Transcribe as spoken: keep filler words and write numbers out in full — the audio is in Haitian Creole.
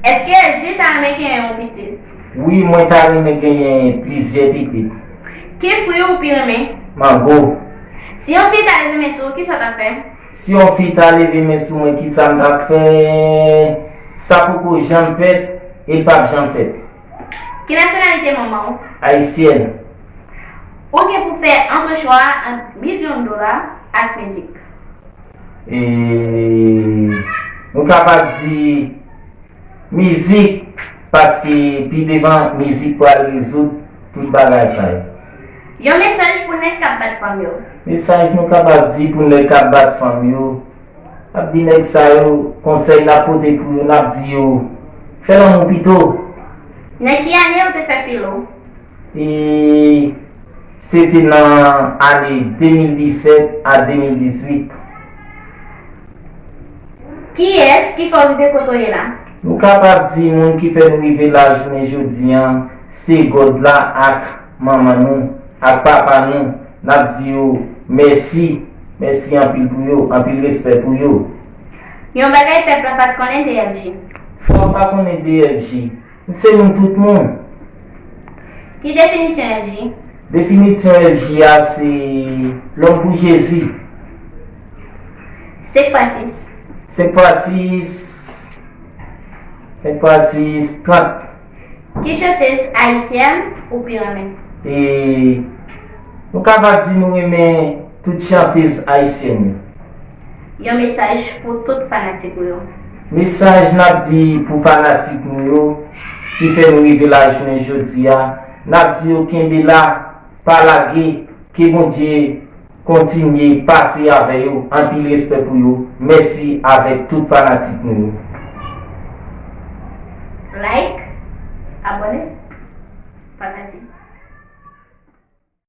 Èske L G ta renmen genyen yon pitit? Wi, mwen ta renmen genyen plizyè pitit. Ki fwi ou pi renmen? Mango. Si yon fi ta leve men sou ou, kisa w t ap fè? Si yon fi ta leve men sou mwen, kisa m t ap fè? Sa poko janm fèt e l p ap janm fèt. Ki nasyonalite manman w? Ayisyèn. Ou gen pou fè ant chwa ant milyon dola ak mizik. E, nou kapab di mizik, paske pi devan, mizik pral rezoud tout bagay sa yo. Yon mesaj pou nèg k ap bat fanm yo. Mesaj nou kapab di pou nèg k ap bat fanm yo, n ap di nèg sa yo, konsèy n ap pote pou yo, n ap di yo, fè lanmou pito. Nan ki ane ou te fè filo? E se te nan ane de mil disèt a de mil dizuit. Kiyès ki fè w rive kote w ye la? Nou kapab di moun ki fè nou rive la jounen jodi a, se God la ak manman nou, ak papa nou. N ap di yo mèsi, mèsi anpil pou yo, anpil respè pou yo. Yon bagay pèp la pa t konnen de L G. Sa w pa konnen de L G? Se nou tout moun. Ki definisyon L G? Definisyon L G a se lòm pou Jezi. Senk fwa sis. Senk fwa sis. Senk fwa sis, trant. Ki chantez ayisyèn ou pi renmen? E nou kapab di nou renmen tout chantez ayisyèn yo. Yon mesaj pou tout fanatik ou yo. Mesaj n ap di pou fanatik nou yo ki fè nou rive la jounen jodi a, n ap di yo kenbe la, pa lage, ke Bondye kontinye pase avè yo, anpil respè pou yo, mèsi avèk tout fanatik nou yo. Like, abòne, pataje.